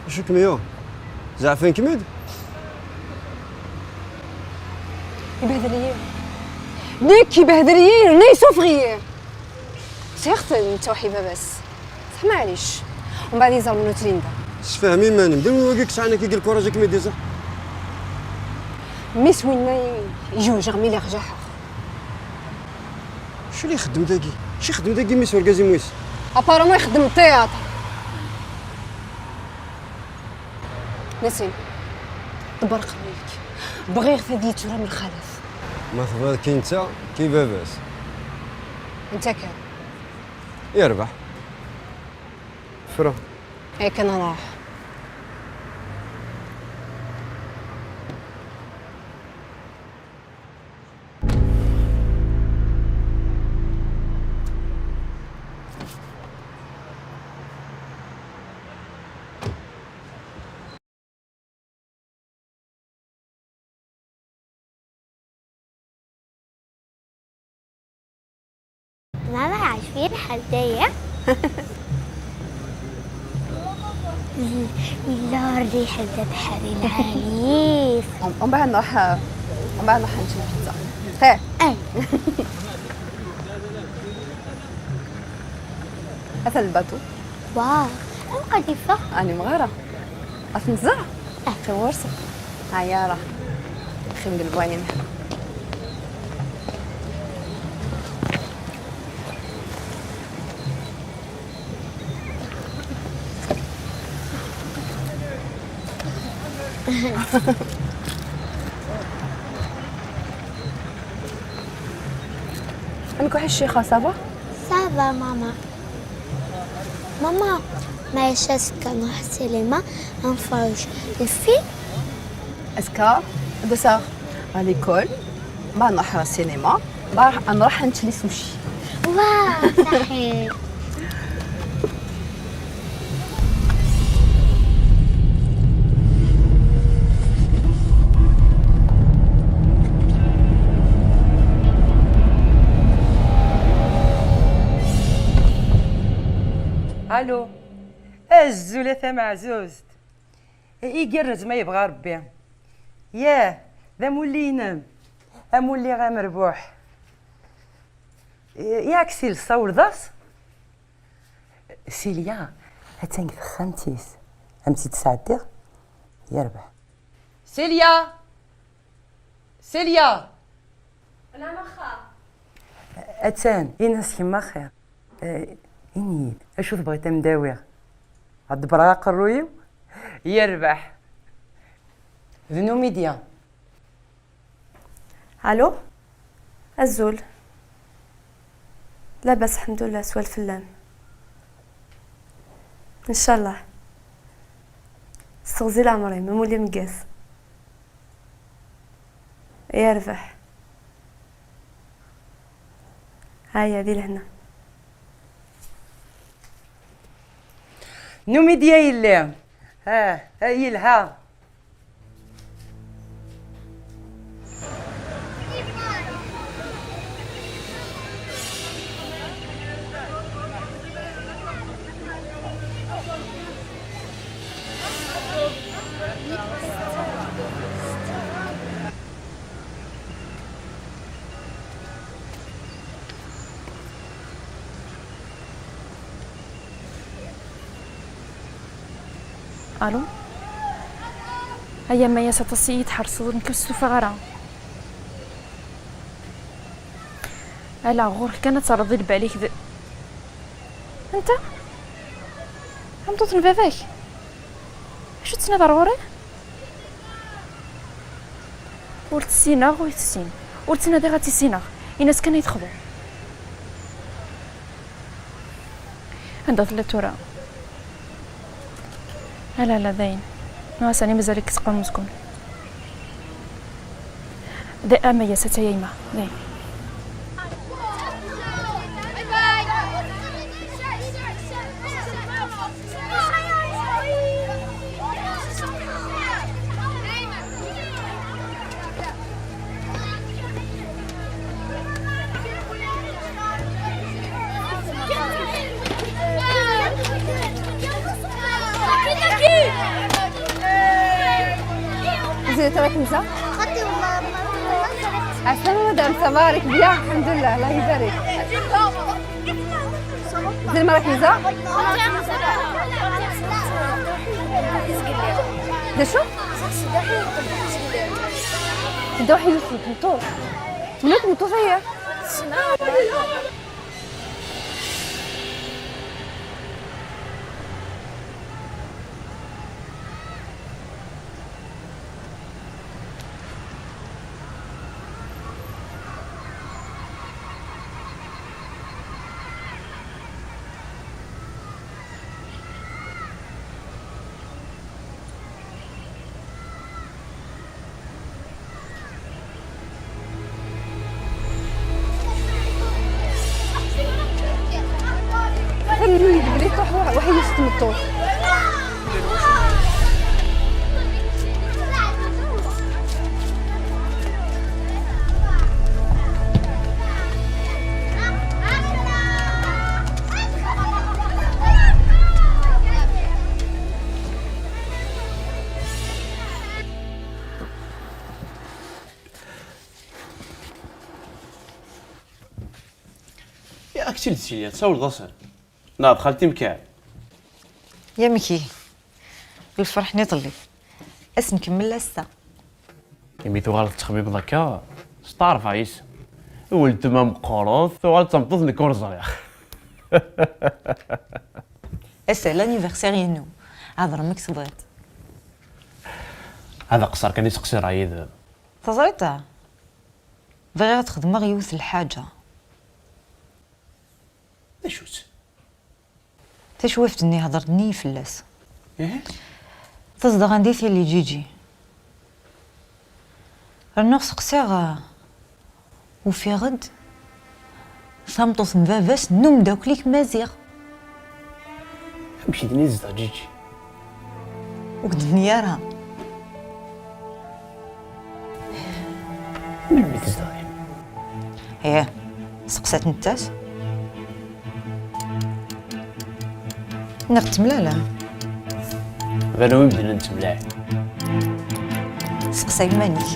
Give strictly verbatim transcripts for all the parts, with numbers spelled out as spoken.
Acu kem-yuɣ? Zeɛfen-kem-id? Ibehdel-iyi. Nekk ibehdel-iyi, yerna yessufeɣ-iyi. Sɛiɣ-t netta uḥi baba-s. Saḥ maɛlic. Umbeɛd iẓer menhu-tt Linda. Sefhem iman-im. D anwa wagi yesɛan akka lkuraǧ akken i d-iẓer? Mmi-s winna i jewjeɣ mi lliɣ jaḥeɣ. Acu la ixeddem dagi? Acu ixeddem dagi mmi-s urgaz-im wis? Apparemment ixeddem théâtre. Nassim, ḍebber aqerruy-ik. Bɣiɣ tadlit tura n lxalat. Ma tebɣiḍ ki netta, ki baba-s. Netta kan. Yerbeḥ. Fru. Akken ad nruḥ. ماما، عاجبين الحال دايا. يلا، الريحة ذبحة للعريس. ومن بعد نروح، ومن بعد نروح نشوف البيتزا. خير. اي. هذا الباتو. واو، أنا قد يفرق. أنا مغارة. أفنزع؟ أه. في ورسة. هيا راه. خير من البوانين. أنك وحش الشيخة، صافا؟ صافا ماما. ماما، ما يشاسك نروح السينما، نفرج الفيلم. أزكا، دوسا، على l'école. ما نروح السينما، ما نروح نشري سوشي. واه، صحيح. ألو. أزول أ تمعزوزت. Igerrez ma yebɣa Rebbi. Yah, d amulli-inem. Amulli amerbuḥ. Yaɛksil, tsawleḍ-as? Silya, attan deg texxamt-is. Am tt-id-sɛeddiɣ? Yerbeḥ. Silya! Silya! Attan, ini-as kemm axir. Eh, ini-yi-d, acu tebɣiḍ a m-d-awiɣ? Ad ḍebbreɣ aqerruy-iw? Yerbeḥ. D Numidya. Allo? Azul. Labas, lḥemdullah, swal fell-am. Ncallah. Steɣzi leɛmer-im, amulli ameggaz. Yerbeḥ. Aya, di lehna. Numidya yelli. Ha, ha, yelha. Allo? Aya Mayas, aṭas i yi-tḥerseḍ, nekk ur stufaɣ ara. Ala, ɣur-k kan ad terreḍ i lbal-ik d... Anta? Tameṭṭut n baba-k? Acu tettnadiḍ ɣur-i? Ur tt-ssineɣ, ur tt-ssineɣ. Ur ttnadiɣ ad tt-issineɣ. Ini-as kan ad yi-texḍu. Anda telliḍ tura? Ala, ala, dayen. Ma sani mazal-ik teqqar umezgun. Da, a Mayas, attaya yemma. Dayen. انت راك نزا؟ خالتي والله ما، ما، ما، عسلامة مدام، صافا راك بيان؟ الحمد لله، الله يبارك. زين، ما راك نزا؟ ده شو؟ تدوحي يوسف مطور. منك مطور هي؟ خلي الوليد بلي تروح واحد، واحد يستمطوه. يا أكتي لتسيليا، تصور ضسن. ناض خالتي مكان. يا مكي، الفرح نيطلي. أس نكمل أستا. إمي تغال تخمي بضكا، ستار فايس. ولد ما مقروض، تغال تمطوط نكور زريخ. أسا لانيفرسير ينو. هذا رمك صبغت. هذا قصر كان يسقسي رايد. تزريطة. بغيت تخدمغ يوث الحاجة. D acu-tt? Tacwift-nni hedṛen-iyi fell-as. Ih? Tezdeɣ anda i tili Ǧiǧi. Rnuɣ seqsiɣ, uh, ufiɣ-d tameṭṭut n baba-s n umeddakel-ik Maziɣ. Amek i d-nizdeɣ Ǧiǧi? Ur k-d-tenni ara. Melmi tezdeɣ din? Ih, seqsat nettat. Neɣ temlala. Banu imedden n temlal. Seqsa iman-ik.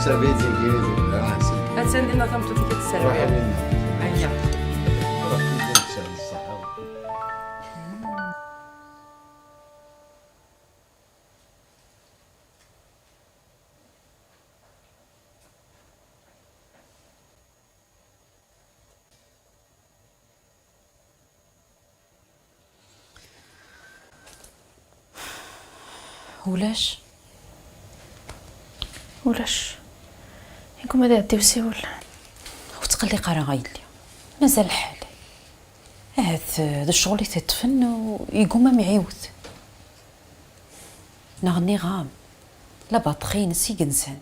Sɛid Igrid, ah, sɛid. Attan dinna tameṭṭut-ik ad tesserwel. Ruḥ a Lina. Aya. Ruḥ, a Lina, sɛid ṣṣeḥḥa. Ulac. Ulac. Iguma ad iɛeddi usiwel. Ur ttqelliq ara a yelli. Mazal lḥal. Ahat, eh, d ccɣel i t-iṭṭfen u iguma ad m-iɛiwed. Neɣ nniɣ-am, la batterie-ines i yensan.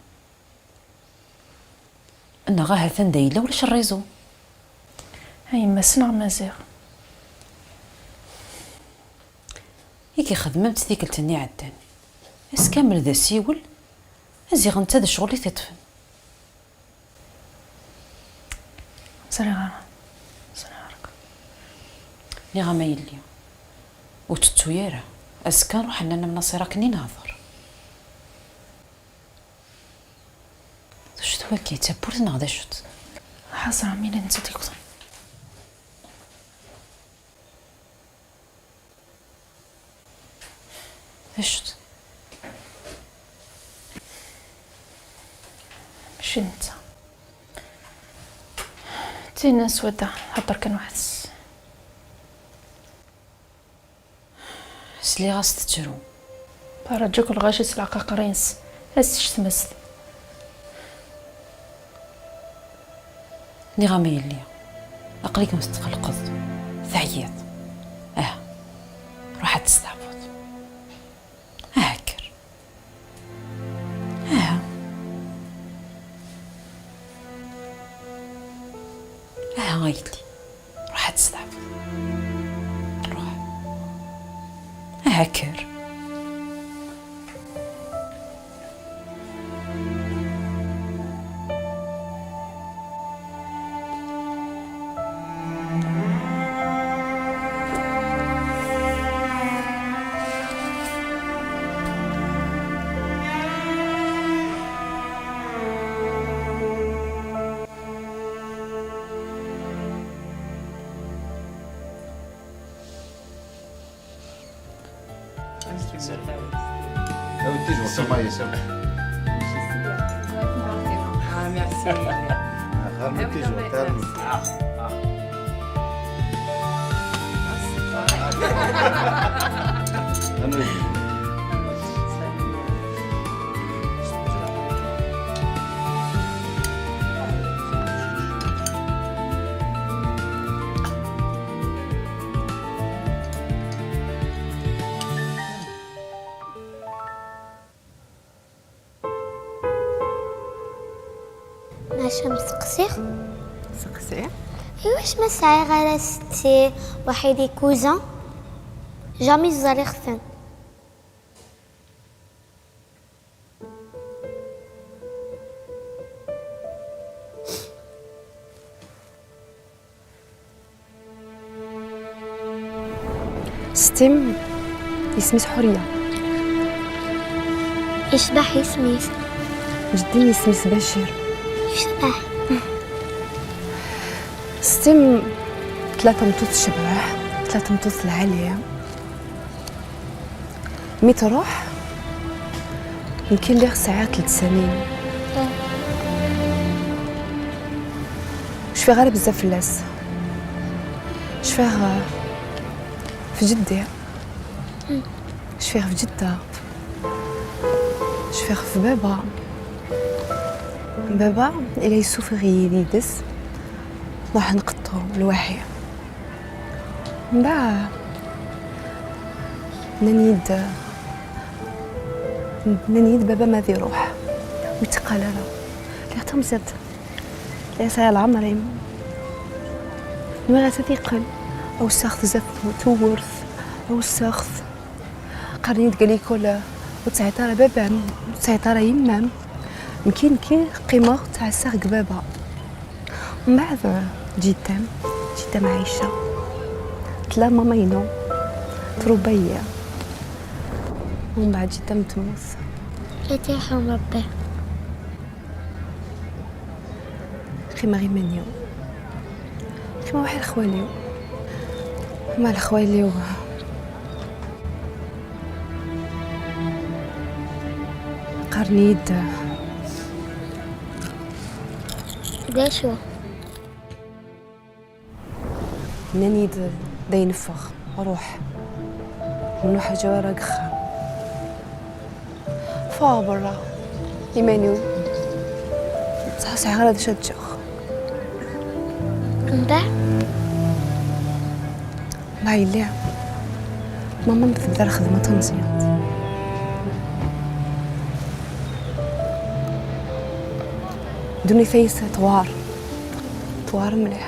Neɣ ahat anda yella ulac rriẓu. A yemma, ssneɣ Maziɣ. I k-ixedmemt tikkelt-nni iɛeddan. Ass kamel d asiwel, ziɣ netta d ccɣel i t-iṭṭfen. Ẓriɣ ara. Ẓriɣ ara. Nniɣ-am a yelli, ur tettu ara. Azekka nruḥ nnan am Naṣir akken i nehder. D acu-t wagi, d tawwurt neɣ d acu-t? Ḥaẓer, mi la nettat ikḍen. D acu-t? Mačči d netta. Tin n Swida, hḍer kan weḥd-s. Sliɣ-as tettru. Terǧu-k lɣaci s leɛqaqer-ines. Ad s-tectmest. Nniɣ-am a yelli, aql-ikem tetqellqeḍ, teɛyiḍ. Aha, ruḥ ad testeɛfuḍ. Aha, kker. Aha. Aha, a yelli. Ruḥ ad testeɛfuḍ. Ruḥ. Aha, kker. Ah, merci. Ah, merci. Ah, vraiment, toujours, tellement. Maca m-steqsiɣ? Seqsi. Iwacu ma sɛiɣ ara setti, waḥid i cousin, jamais ẓriɣ-ten. Setti-m isem-is Ḥuriya. Icbeḥ isem-is. Jeddi-m isem-is Bacir. Icbeḥ. Setti-m tella tameṭṭut tecbeḥ, tella tameṭṭut lɛali. Mi truḥ, nekki lliɣ sɛiɣ tlettsanin. Ur cfiɣ ara bezzaf fell-as. Cfiɣ, uh, f jeddi. Cfiɣ f jedda. Cfiɣ f baba. Baba, ila yessufeɣ-iyi yid-s. Ruḥ nqeṭṭu lwaḥi. Mbeɛd, nnan-iyi-d, nnan-iyi-d baba ma ad iruḥ, ur itteqqal ara. Lliɣ tamẓirt, lliɣ sɛiɣ leɛmer-im. Nwiɣ-as ad yeqqel. Awseɣ-t zdat tewwurt, awseɣ-t. Qqaren-iyi-d deg likul, ur tesɛiḍ ara baba-m, ur tesɛiḍ ara yemma-m. Nekki, nekki, qqimeɣ ttɛassaɣ deg baba. Mbeɛd, ǧidda-m, ǧidda-m Ɛica, tella mama-inu, trubba-yi. Mbeɛd, ǧidda-m temmut. Ad t-yerḥem Rebbi. Qqimeɣ iman-iw. Qqimeɣ waḥid lexwali-w. Ma lexwali-w. Qqaren-iyi-d. D acu? Nnan-iyi-d d ayen ffeɣ, ruḥ. Ur nuḥwaǧ ara deg uxxam. Ffɣeɣ berra, iman-iw. Ur sɛiɣ ara d acu ad ččeɣ. Mbeɛd? Mbeɛd yelli, mama tebda lxedma tameẓyant. Ddunit-a-is tewɛer, tewɛer mliḥ.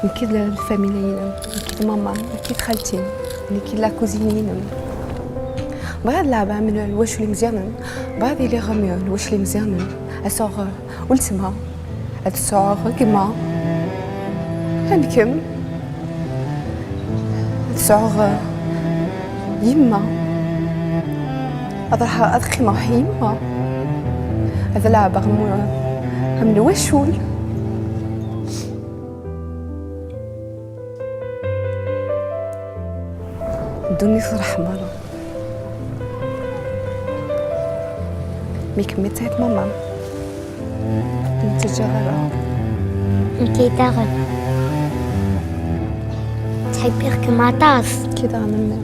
Nekk d lfamilya-inem, nekk d mama, nekk d xalti-m, nekk d la cousine-inem. Bɣiɣ ad leɛbeɣ am lwacul imeẓyanen, bɣiɣ ad iliɣ am lwacul imeẓyanen, ad sɛuɣ weltma, ad sɛuɣ gma, am kemm, ad sɛuɣ yemma, ad ruḥeɣ ad qqimeɣ ɣer yemma, ad leɛbeɣ am, am lwacul. Ddunit ur ṛeḥm ara. Mi kemmit ayt mama. Ur ttaǧǧaɣ ara. Nekki daɣen. Ttḥibbiɣ-kem aṭas. Nekki daɣen a mmi.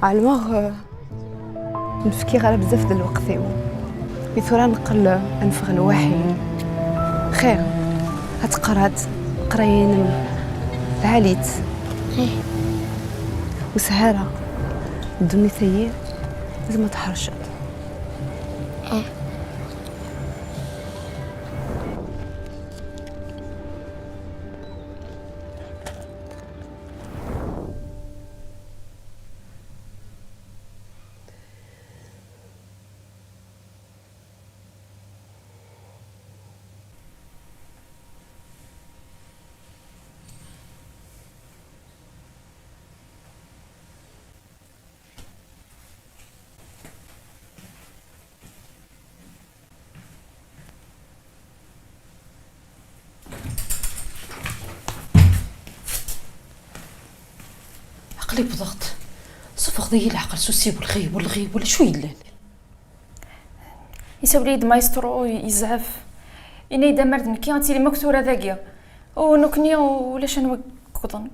Ɛelmeɣ, eh, ur fkiɣ ara bzaf d lweqt-iw. Mi tura neqqel ad neffeɣ lwaḥi. Xir, ad teqqareḍ, qqrayen lɛalit. Ih. Ur sɛiɣ ara. Ddunit-agi, zma tḥerceḍ. Ih. Aql-i wwḍeɣ-d. Suffɣeḍ-iyi leɛqel s usiwel, ɣiwel, ɣiwel, acu yellan? Isawel-iyi-d maestro, yezɛef. Yenna-yi-d amar d nekki ad tilim akk tura dagi. U nekkni ulac anwa i yewwḍen.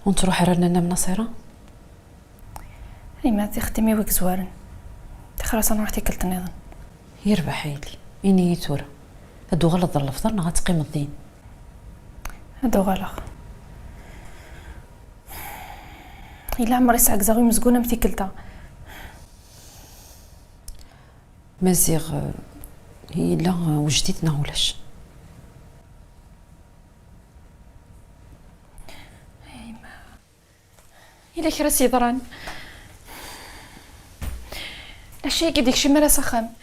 Ur nettruḥ ara nnan-am Naṣira? Yemma, tixeddim i wigezwaren. Tixer-as ad nruḥ tikkelt nniḍen. Yerbeḥ a yelli, ini-yi tura. Ad d-tuɣaleḍ ɣer lefḍer neɣ ad teqqimeḍ din? Ad d-uɣaleɣ. Yella ɛmer i sɛeggzeɣ i umezgun am tikkelt-a. Maziɣ, eh, yella, eh, wejdid neɣ ulac? Yella kra s-yeḍran. Lɛecc-agi d-ikcem ara s axxam.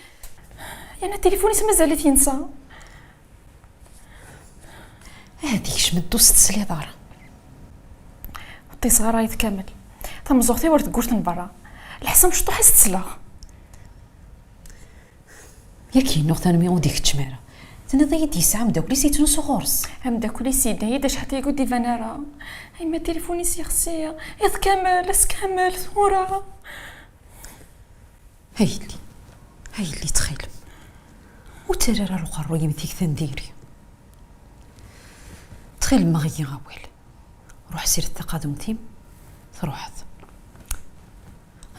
Yerna tilifun-is mazal-it yensa. Ad ikcem ddu s tesliḍ ara. Ur ṭṭiseɣ ara ayt Kamel. Tameẓẓuɣt-iw ar tewwurt n berra. Lḥess amecṭuḥ i s-tesleɣ. Yak yennuɣ tanmi ur d-ikeččem ara. Tenniḍ-iyi-d yesɛa ameddakel-is yettnusu ɣur-s. Ameddakel-is yenna-yi-d acḥal tayagi ur d-iban ara. Ayma tilifun-is yexsi. Iḍ kamel, ass kamel, tura. A yelli, a yelli, ttxil-m. Ur ttarra ara uqerruy-im tikta n diri. Ttxil-m, aɣ-iyi awal. Ruḥ sired taqadumt-im, truḥeḍ.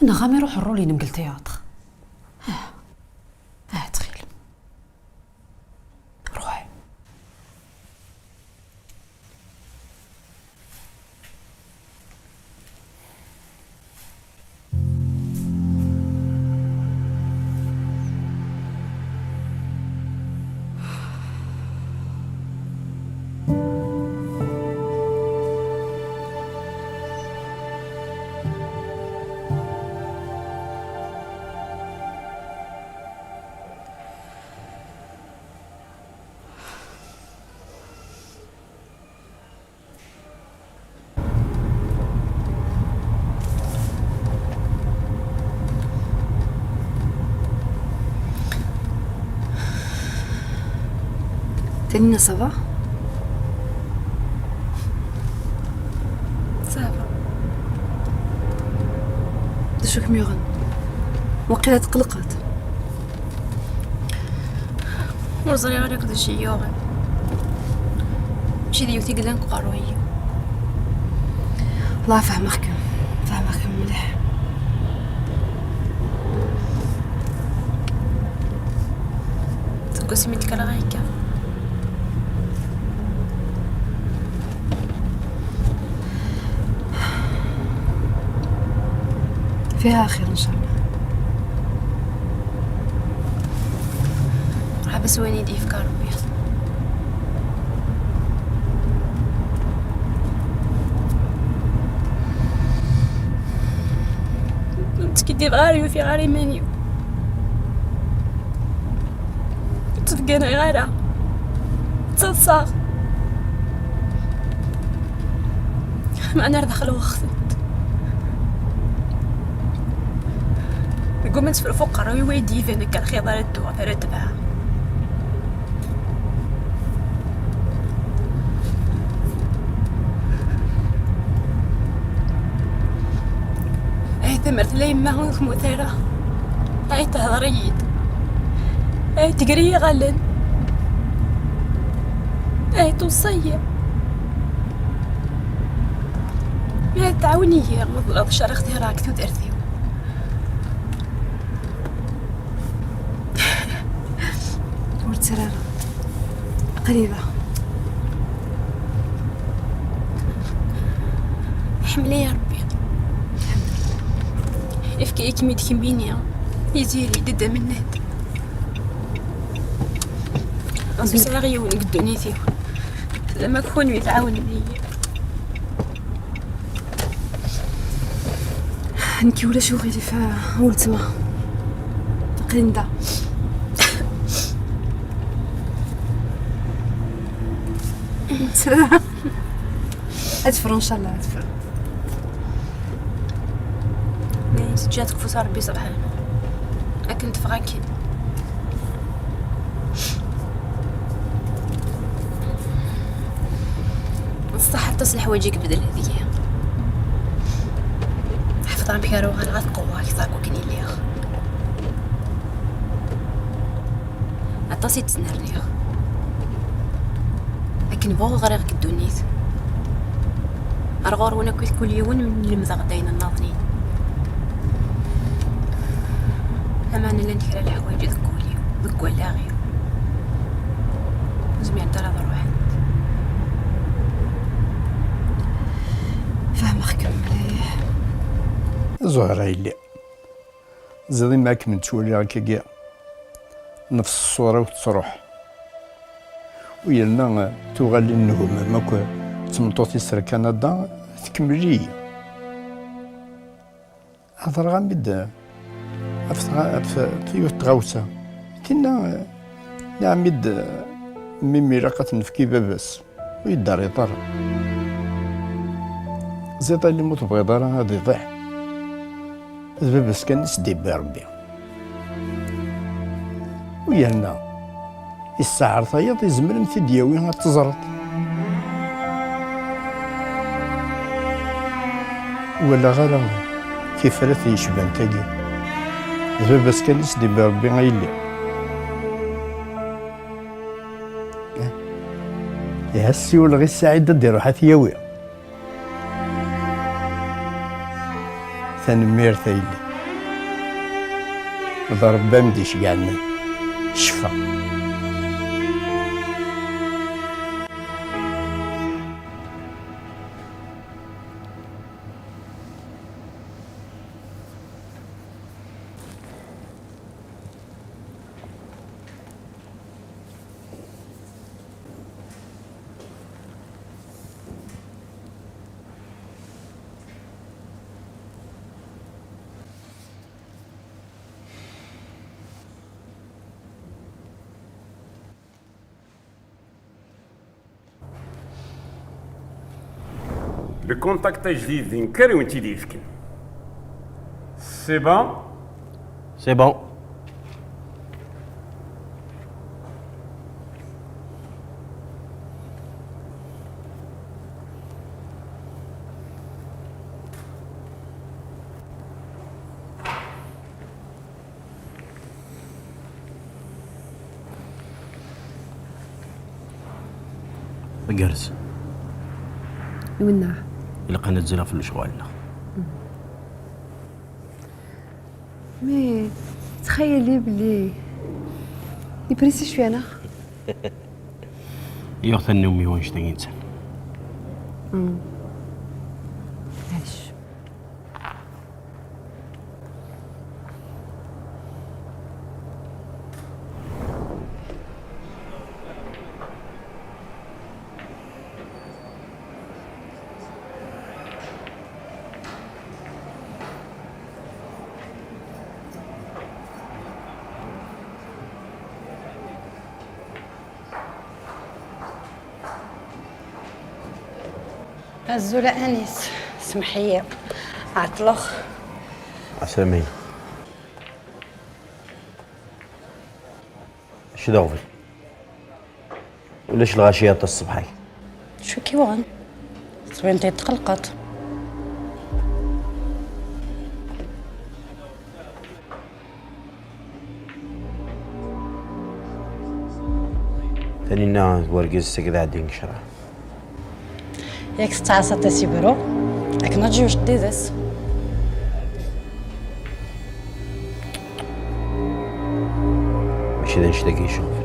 Neɣ a m-iruḥ rrul-inem deg lteyatr. Ah, ah, ttxil-m. Ruḥ. Nina, ça va? Ça va. D acu kem-yuɣen? Waqila tqelqeḍ. Ur ẓriɣ ara akk d acu i yi-yuɣen. Mačči d yiwet i yellan deg uqerruy-iw. Wallah, fehmeɣ-kem. Fehmeɣ-kem mliḥ. Seg wasmi d-kkreɣ akka. فيها خير إن شاء الله. Ḥbes wayen i d-yefka Rebbi. Ur ttkeddibeɣ ara, yufiɣ ara iman-iw. Ur ttbegganayeɣ ara. Ttaḍsaɣ. Meɛna ar daxel wexxtent. Deg waman sefref uqerruy-iw ay d-iban akka lxiḍ ara dduɣ, ara tebɛeɣ. Ay tamart la yemma ur temmut ara. Ay tehḍer-iyi-d. Ay tegri iɣallen. Ay tuṣṣi-yi. Ay tɛawen-iyi, meḍleɣ cariɣ tira deg tudert-iw. Ur ttarra ara. Qrib. Ḥemmel-iyi Rebbi. Ifka-yi-kem-id kemmini. Tiziri, d Dda Mennad. Ur sɛiɣ yiwen deg ddunit-iw. Lama kunwi tɛawnem-iyi. Nekk ulac uɣilif a weltma. Aql-in da. Ad tefru, ncallah, ad tefru. Teǧǧa-t deg ufus n Rebbi, subḥanahu. Akken teffeɣ akken. Ṣṣeḥ aṭas leḥwayeǧ i ibeddel deg-i. Ḥefḍeɣ amek ara uɣaleɣ ad qewweɣ akteṛ n wakken i lliɣ. Aṭas i ttnerniɣ. Akken bɣuɣ ɣriɣ deg ddunit. Ar ɣur-wen akkit kul yiwen lemdeɣ-d ayen nnaḍnin. Lameɛna llant kra leḥwayeǧ deg wul-iw, deg wallaɣ-iw, ur zmirent ara ad ruḥent. Fehmeɣ-kem mliḥ. Zuhra yelli. Ziḍ imi akken ttwaliɣ akkagi, nefs ṣṣura-w tettruḥ. U yerna tuɣalin n Humam akk d tmeṭṭut-is ar Kanada tkemmel-iyi. Hedreɣ-am-id ɣef tɣa-, ɣef yiwet tɣawsa. Tinna, nniɣ-am-id mi ilaq ad t-nefk i baba-s. Ur yeddariḍ ara. Ziḍ alli ma ur tebɣiḍ ara ad iḍiɛ, d baba-s kan i s-d-ibbi Rebbi. U yerna, issaɛer tayeḍ, izmer ad m-t-id-yawi ad teẓreḍ. Ur walaɣ ara tifrat yecban tagi. D baba-s kan i s-d-ibbi Rebbi a yelli. Iha ssiwleɣ i Saɛid ad d-iruḥ ad t-yawi. Tanemmirt a yelli. D Rebbi am d-iceggɛen. Ccfa. Le contact ajdid d nekk ara wen-tt-id-yefken. C'est bon? C'est bon. Gerrez. Iwenneɛ. Ilaq ad nazzleɣ fell-ak ɣur-neɣ. Mais ttxayali belli iprisi cwiya, neɣ? Yuɣ tannumi wanect-agi netta. Mm. Maɛlic. Azul a Anis, semḥ-iyi, ɛeṭṭleɣ. Ɛeslama-yi. Acu d aɣbel? Ulac lɣaci aṭas ṣṣbeḥ-agi. Acu k-yuɣen? Tettbineḍ-iyi-d tqelqeḍ. Taninna d wergaz s agad ɛeddi n ccṛeɛ. Yak tettɛasaḍ a Sibru, akken ad ǧǧuǧ d ides. Mačči d annect-agi i ccɣel.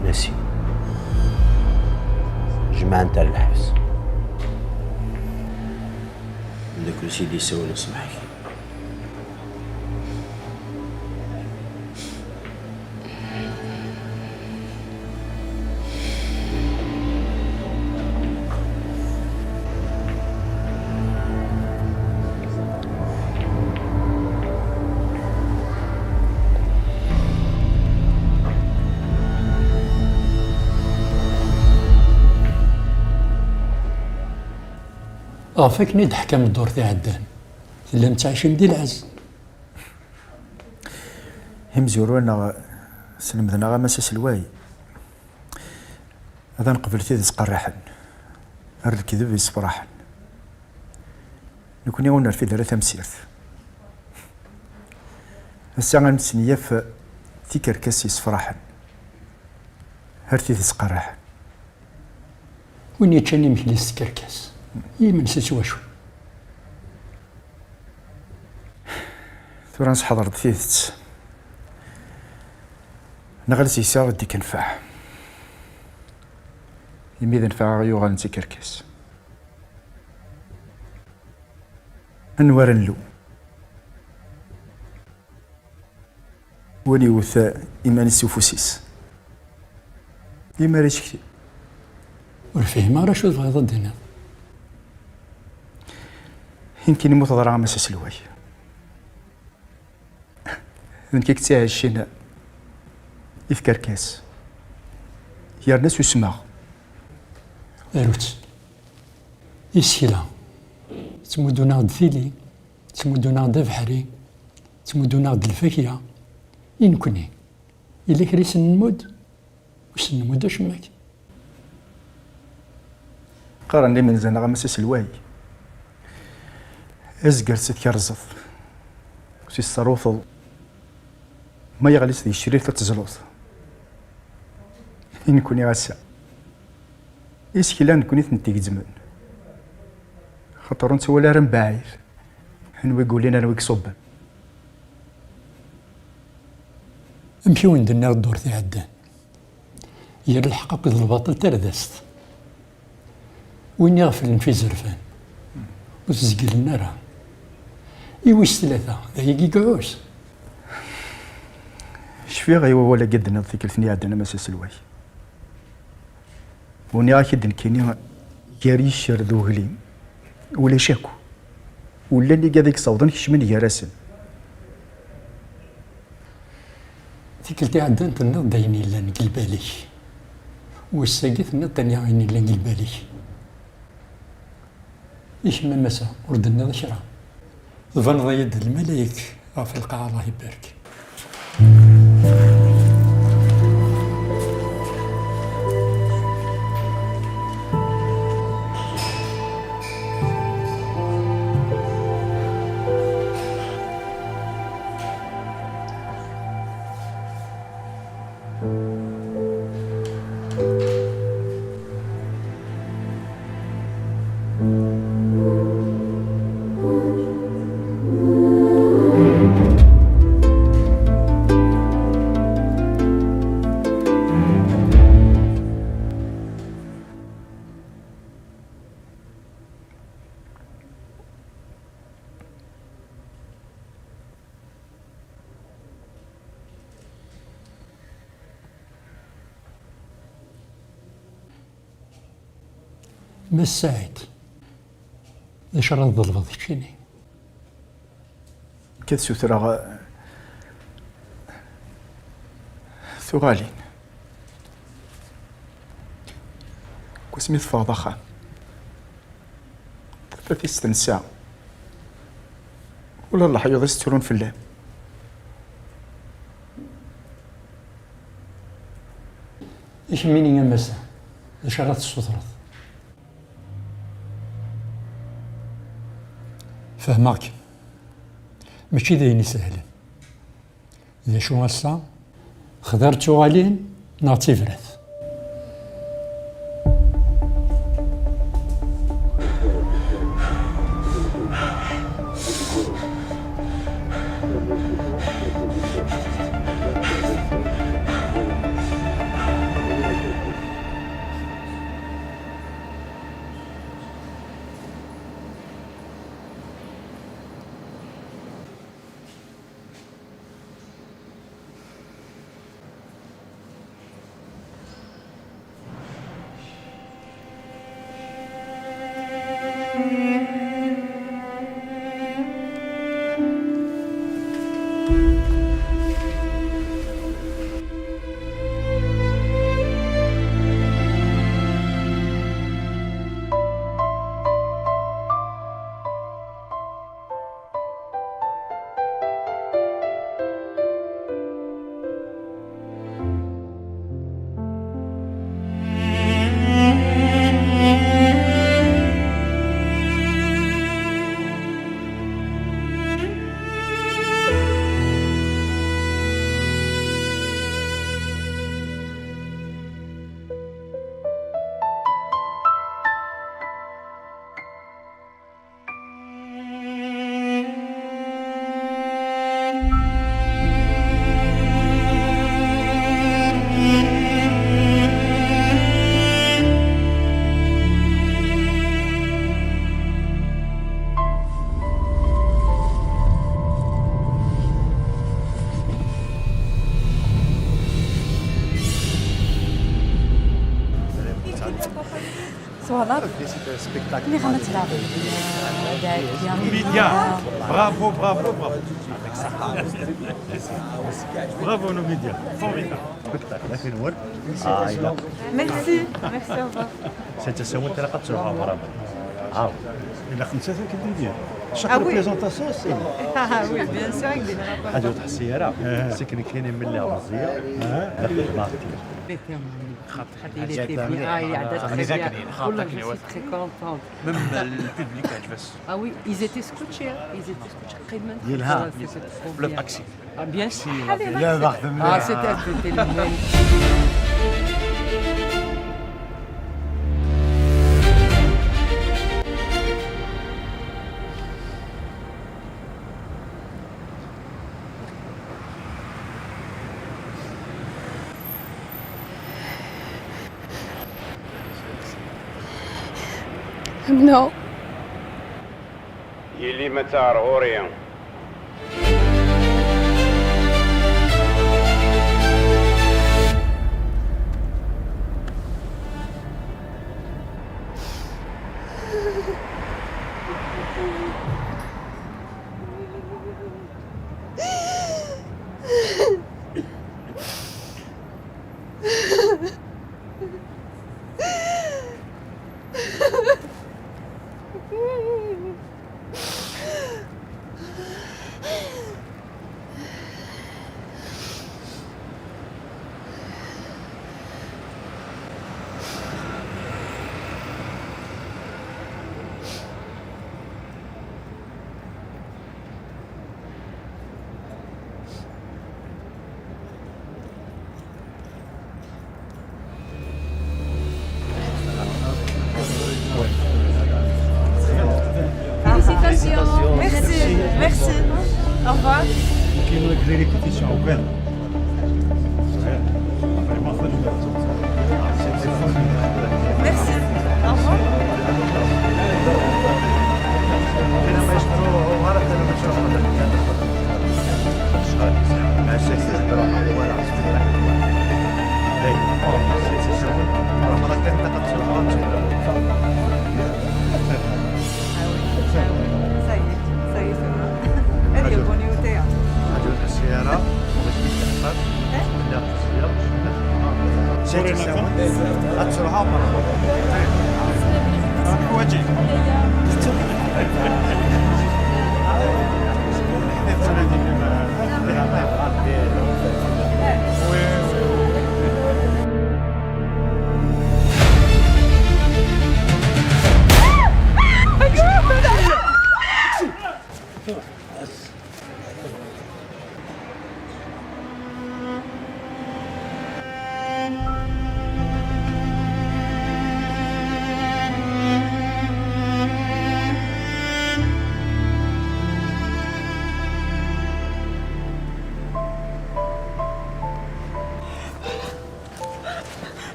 Nasi. Jemɛent ar lḥebs. Ameddakel-is i d-yessawlen ṣṣbeḥ-agi. Ɣef akken i d-teḥkam ddurt iɛeddan, tellam tettɛicim di lɛezz. Imezwura-nneɣ slemden-aɣ a Mass aselway, ad neqbel tidet qerriḥen, ar lekdeb yessefraḥen. Nekni ur nerfid ara tamsirt. Ass-a ad nessenyaf tikerkas yessefraḥen, ar tidet qerriḥen. Win yeččan imekli s tkerkas, i yimensi s wacu? Tura nesḥeḍer-d tidet. Neɣ ad s-yesɛu ad d-ikenfeɛ. Imi d nnfeɛ i ɣ-yuɣalen d tikerkas. Anwa ara nlu? Win yewwet iman-is s ufus-is, imi ara yecetki. Ur fhimeɣ ara acu tebɣiḍ ad d-tiniḍ. Nekkini mu teḍra a Mass aselway. D nekk i yettɛicin i tkerkas. Yerna susmeɣ. Arut. Isekla. Ttmuddun-aɣ-d tili. Ttmuddun-aɣ-d abeḥri. Ttmuddun-aɣ-d lfakya. I nekni? Yella kra i sen-nmudd? Ur sen-nmudd acemma. Qqaren imenza-nneɣ a Mass aselway, azger s tkerẓet, s tesserwteḍ, ma yeɣli s tgecrirt ad tezluḍ. I nekni ass-a, isekla nekni ten-id-igezzmen, xaṭer ur nettwali ara mbaɛid anwa i yulin anwa i iṣubben. Amek i wen-d-nniɣ ddurt iɛeddan? Gar lḥeqq akked lbaṭel tardast. Win iɣeflen f izerfan, ur t-zegglen ara. I wis tlata, d ayagi i iɛuss. Cfiɣ i wawal-agi d-tenniḍ tikkelt-nni iɛeddan a Mass aselway. Uniɣ-ak-id nekkini, gar yiccer d uglim, ulac akk. Ur llan igad i yessawḍen kecmen gar-asen. Tikkelt iɛeddan tenniḍ-d ayen yellan deg lbal-ik. Wass-agi tenniḍ-d ayen yellan deg lbal-ik. I kemm a Massa, ur d-tenniḍ kra. Tbaneḍ-iyi-d d lmalayek ɣef lqaɛa, Allah ibarek. Mass Saɛid, d acu ara tḍelbeḍ keččini? Nekk ad sutreɣ, eh, tuɣalin. Deg wasmi teffɣeḍ axxam, tafat-is tensa. Ula d leḥyuḍ-is ttrun fell-am. I kemmini a Massa, d acu ara tessutreḍ? Fehmeɣ-kem. Mačči d ayen isehlen. D acu ass-a? Xḍiɣ d tuɣalin neɣ d tibrat? Twalaḍ? Mliḥ ma tleɛbeḍ. Numidia. Bravo, bravo, bravo. Bravo, Numidia. Formidable. Merci, merci, au revoir. Cette semaine, tu as quatre jours, bravo. Ah. Il a خمسة كي دير. Ah oui. Chaque représentation, c'est... Ah oui, bien sûr, avec des drapeaux. هذه واحد السيارة. آه. سكن كاين من اللي مزيان. آه. خاطر il était bien. Ah, il a très bien. والله, je suis très contente. Même le public, je vais... Ah oui, ils étaient scotchés, hein. Ils étaient scotchés. قيمة. يلها. C'était trop bien. Le taxi. Ah, bien sûr. Ah, c'était, c'était le même. No. Yelli ma d taɛerɣuri. Merci. Au revoir. Qui nous crée les conditions, au Vraiment, faut du... Ah, c'est, c'est fou. Merci. Au revoir. Ça y est, ça y est, ça va. هذه البنيوتة. هذه السيارة. إيه؟ لا، سيارة. غتشرها مرة. واجي.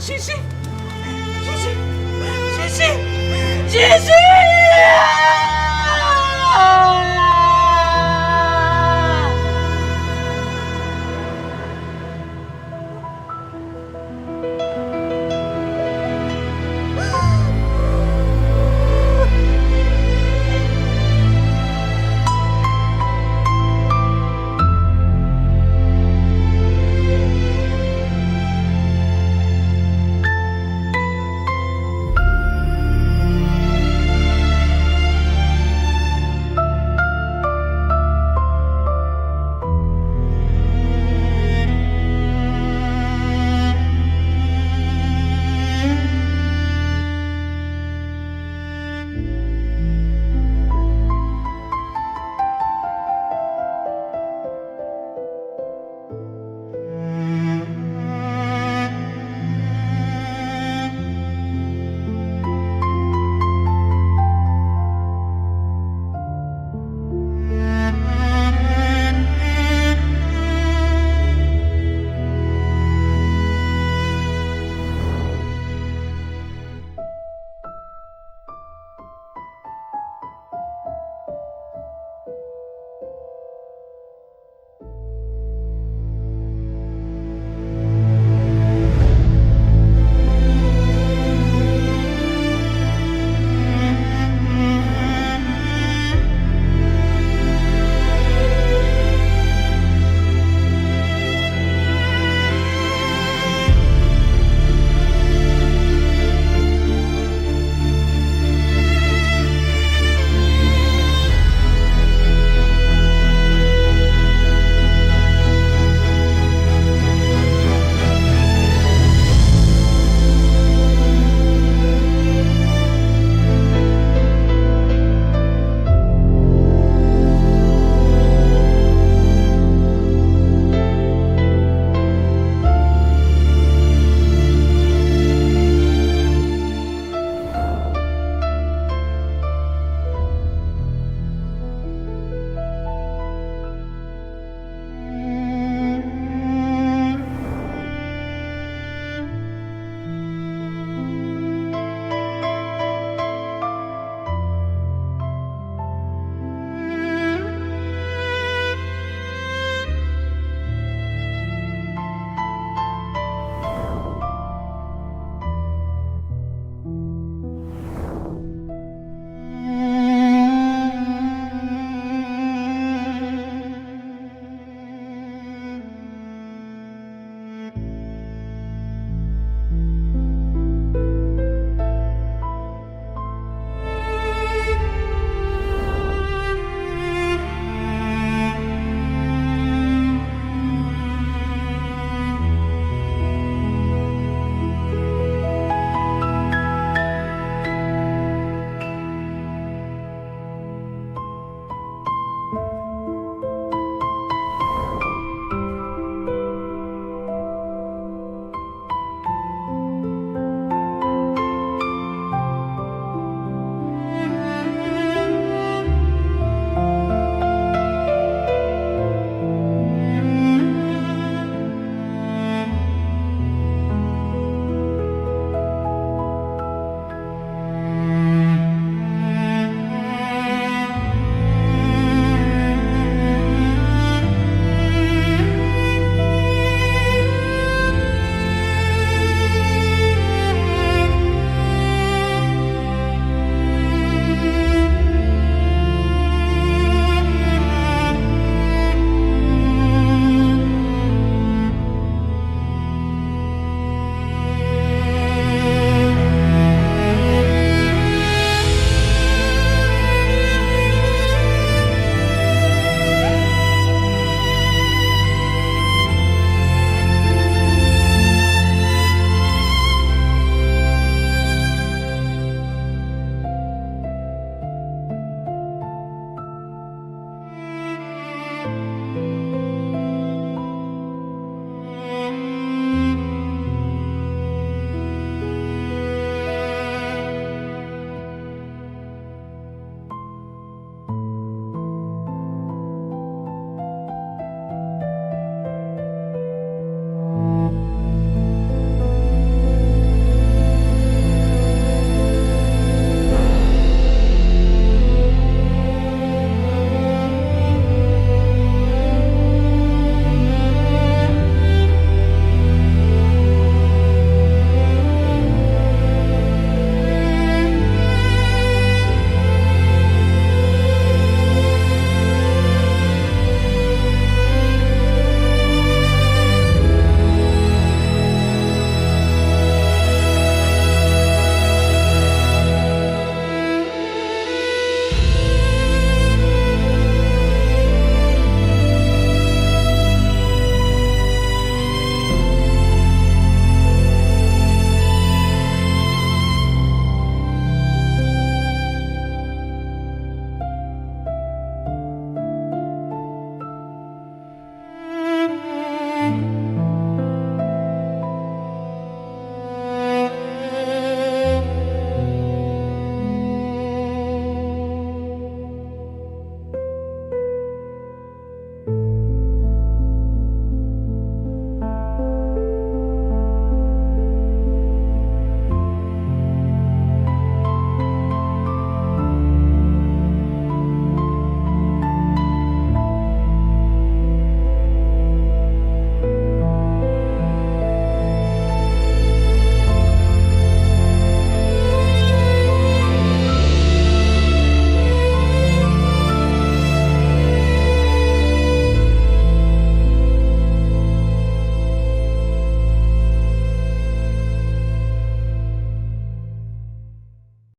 Gigi! Gigi! Gigi! Gigi!